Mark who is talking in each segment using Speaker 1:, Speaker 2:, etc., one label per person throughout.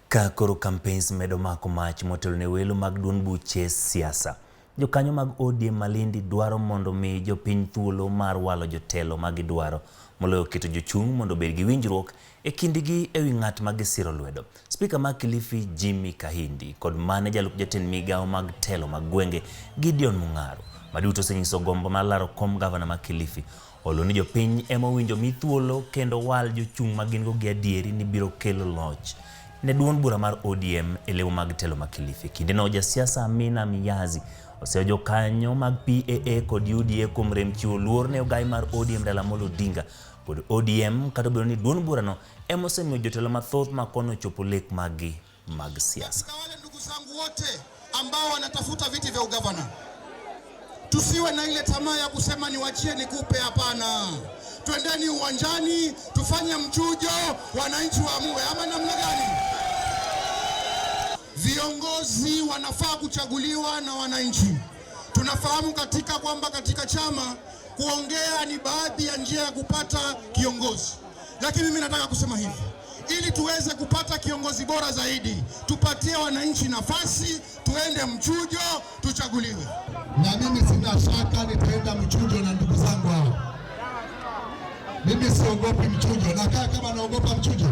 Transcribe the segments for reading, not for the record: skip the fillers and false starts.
Speaker 1: Ka koro campaigns medo mako mach motelo ne welo mag duond buche siasa. Jokanyo mag ODM Malindi dwaro mondo mi jopiny thuolo mar walo jotelo ma gidwaro moloyo keto jochung' mondo obed gi winjruok e kindgi e wi ng'at ma gisiro lwedo. Spika ma Kilifi Jimmy Kahindi kod mane jalup jatend migawo mag telo mag gwenge Gideon Mung'aro ma duto osenyiso gombo mar laro kom gavana ma Kilifi olo ni jopiny ema owinjo mi thuolo kendo wal jochung' ma gin go gi adieri ni biro kelo loch ne duond bura mar ODM e lemo mag telo ma Kilifi. Kindeno jasiasa Amina Miyazi oseyo jokanyo mag PAA kod UDA kuom rem chiwo luor ne ogai mar ODM Raila Amolo Odinga kod ODM kata obedo ni duond burano ema osemiyo jotelo mathoth ma kono ochopo lek maggi mag siasa.
Speaker 2: Wale ndugu zangu wote ambao wanatafuta viti vya ugavana, tusiwe na ile tamaa ya kusema niwachie nikupe. Hapana, twendeni uwanjani tufanye mchujo, wananchi waamue, ama namna gani? Viongozi wanafaa kuchaguliwa na wananchi. Tunafahamu katika kwamba katika chama kuongea ni baadhi ya njia ya kupata kiongozi, lakini mimi nataka kusema hivi ili tuweze kupata kiongozi bora zaidi, tupatie wananchi nafasi, tuende mchujo, tuchaguliwe.
Speaker 3: Na mimi sina shaka nitaenda mchujo na ndugu zangu hao. Mimi siogopi mchujo, nakaa kama naogopa mchujo.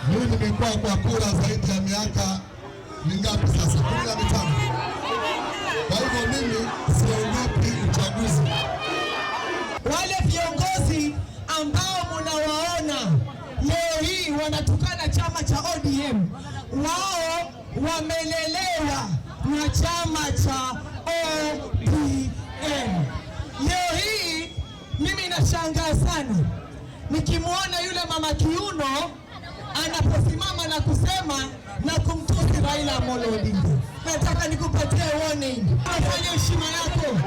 Speaker 3: Mimi nimekuwa kwa kura zaidi ya miaka mingapi sasa? 15. Kwa hivyo mimi siogopi uchaguzi.
Speaker 4: Wale viongozi ambao munawaona leo hii wanatukana chama cha ODM, wao wamelelewa na chama cha ODM. Leo hii mimi nashangaa sana nikimwona yule mama Kiuno anaposimama na kusema na kumtusi Raila Amolo Odinga. Nataka nikupatie warning, afanye heshima yako.